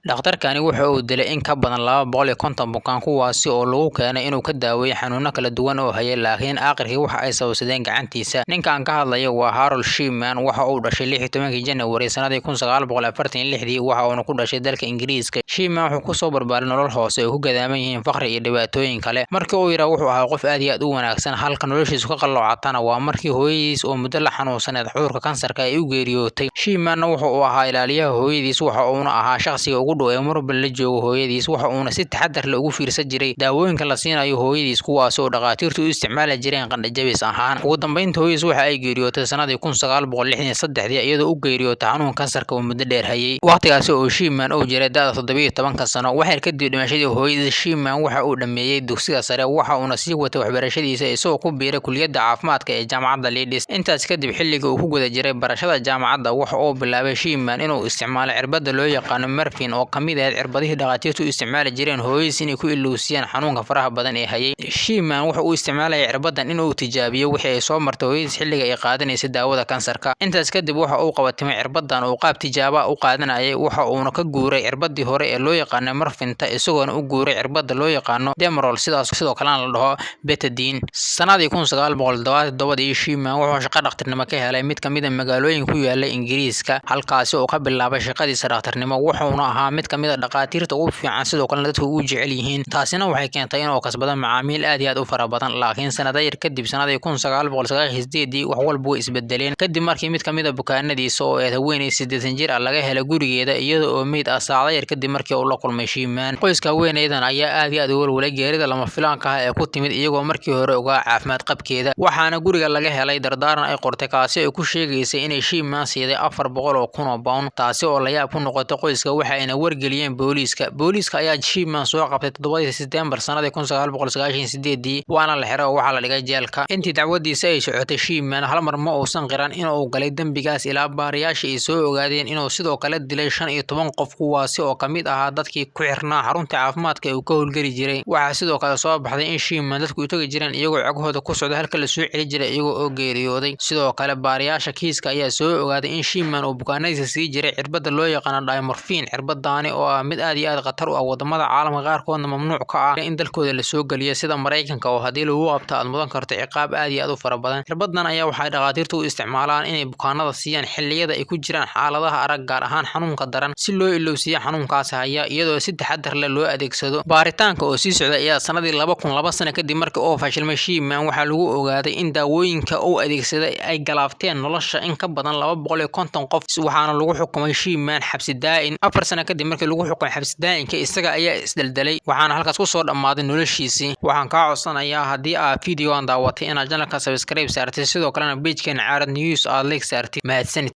Dhakhtarkani wuxa uu dilay in ka badan 250 bukaan, kuwaasi oo lagu keenay inuu ka daaweeyo xanuuno kala duwan oo hayay, laakiin aakhirkii waxa ay sababsadeen gacantiisa. Ninkan ka hadlaya waa Harold Shipman. Waxa uu dhashay 16-kii January sanadii 1946-dii, waxa uuna ku dhashay dalka Ingiriiska. Shipman wuxuu kusoo barbaaray nolol hoose oo ku gadaaman yihiin faqri iyo dhibaatooyin kale. Markii uu yaraa, wuxuu ahaa qof aad iyo aad u wanaagsan. Halka noloshiisu ka qalloocatana waa markii hooyadiis oo muddo la xanuunsaneed cudurka kansarka ay u geeriyootay. Shipmanna wuxuu uu ahaa ilaaliyaha hooyadiis, waxa uuna ahaa shakhsiga ugu dhow ee marwalba la joogo hooyadiis, waxa uuna si taxadar leh ugu fiirsan jiray daawooyinka la siinayo hooyadiis, kuwaas oo dhakhaatiirtu u isticmaali jireen qandho-jabis ahaan. Ugu dambeyntii, hooyadiis waxa ay geeriyootay sanadii 1963-dii, iyadoo u geeriyootay xanuunka kansarka oo muddo dheer hayay. Waqtigaasi oo Shipman uu jiray da'da 17-ka sano. Waxyar kadib dhimashadii hooyadiis, Shipman waxa uu dhameeyay dugsiga sare, waxa uuna sii watay waxbarashadiisa isagoo ku biiray kulliyadda caafimaadka ee jaamacadda Leeds. Intaas kadib, xilligii uu ku guda jiray barashada jaamacadda, waxa uu bilaabay Shipman inuu isticmaalo cirbadda loo yaqaano morphine, oo ka mid ahayd cirbadihii dhakhaatiirtu u isticmaali jireen hooyadiis inay ku ilowsiiyaan xanuunka faraha badan ee hayay. Shipman wuxa uu isticmaalayay cirbadan inuu tijaabiyo wixii ay soo martay hooyadiis xilliga ay qaadanaysay daawada kansarka. Intaas kadib, waxa uu qabatimay cirbadan uu qaab tijaabo u qaadanayay, waxa uuna ka guuray cirbadii hore ee loo yaqaanay morfinta, isagoona u guuray cirbada loo yaqaano Demerol, sidaas sidoo kalena la dhaho pethidine. Sanadii 1977-dii, Shipman wuxuu shaqo dhakhtarnimo ka helay mid ka mid ah magaalooyin ku yaala Ingiriiska, halkaasi oo ka bilaabay shaqadiisa dhakhtarnimo. Wuxuuna ahaa mid ka mid ah dhakhaatiirta ugu fiican, sidoo kalena dadku ugu jecel yihiin. Taasina waxay keentay inuu kasbado macaamiil aad iyo aad u fara badan. Laakiin sanado yar kadib, sanadii 1998-dii, wax walba way isbedeleen kadib markii mid ka mid ah bukaanadiisa oo ahayd haweeney 80 jir ah laga helay gurigeeda iyada oo meyd ah, saacado yar kadib markii uu la kulmay Shipman. Qoyska haweeneydan ayaa aad iyo aad u walwalay geerida lama filaanka ah ee ku timid, iyagoo markii hore ogaa caafimaad qabkeeda. Waxaana guriga laga helay dardaaran ay qortay, kaasi ay ku sheegaysay inay Shipman siiday £400,000, taasi oo layaab ku noqotay qoyska. Waxa ayna wargeliyeen booliiska. Booliiska ayaa Shipman soo qabtay 7-dii Sebtembar sanadii 1998-dii, waana la xiray oo waxaa la dhigay jeelka. Intii dacwadiisa ay socotay, Shipman hal mar ma uusan qiran inuu galay dembigaas, ilaa baarayaasha ay soo ogaadeen inuu sidoo kale dilay 15 qof, kuwaasi oo ka mid ahaa dadkii ku xirnaa xarunta caafimaadka ee uu ka howlgeli jiray. Waxaa sidoo kale soo baxday in Shipman dadku u tagi jireen iyagoo cagahooda ku socda, halka la soo celi jiray iyagoo oo geeriyooday. Sidoo kale, baarayaasha kiiska ayaa soo ogaaday in Shipman uu bukaanadiisa sii jiray cirbada loo yaqaano diamorphine, cirbadaani oo ah mid aad iyo aad khatar u ah, wadamada caalamka qaarkoodna mamnuuc ka ah in dalkooda lasoo geliyo, sida Maraykanka, oo haddii lagu qabto aad mudan karto ciqaab aad iyo aad u fara badan. Cirbadan ayaa waxay dhakhaatiirtu u isticmaalaan inay bukaanada siiyaan xilliyada ay ku jiraan xaaladaha adag, gaar ahaan xanuunka daran, si loo ilowsiiyo xanuunkaas haya, iyadoo si taxadar leh loo adeegsado. Baaritaanka oo sii socday ayaa sanadii 2000, 2 sano kadib markii uu fashilmay Shipman, waxaa lagu ogaaday in daawooyinka uu adeegsaday ay galaafteen nolosha in ka badan 250 qof, waxaana lagu xukumay Shipman xabsi daa'in. 4 sano kadib markii lagu xukumay xabsi daa'inka, isaga ayaa isdeldelay, waxaana halkaas kusoo dhammaaday noloshiisii. Waxaan kaa codsanayaa, haddii aad videogan daawatay, inaad channelka subscribe saartid, sidoo kalena pagekeena Caarad News aad like saartid. Mahadsanid.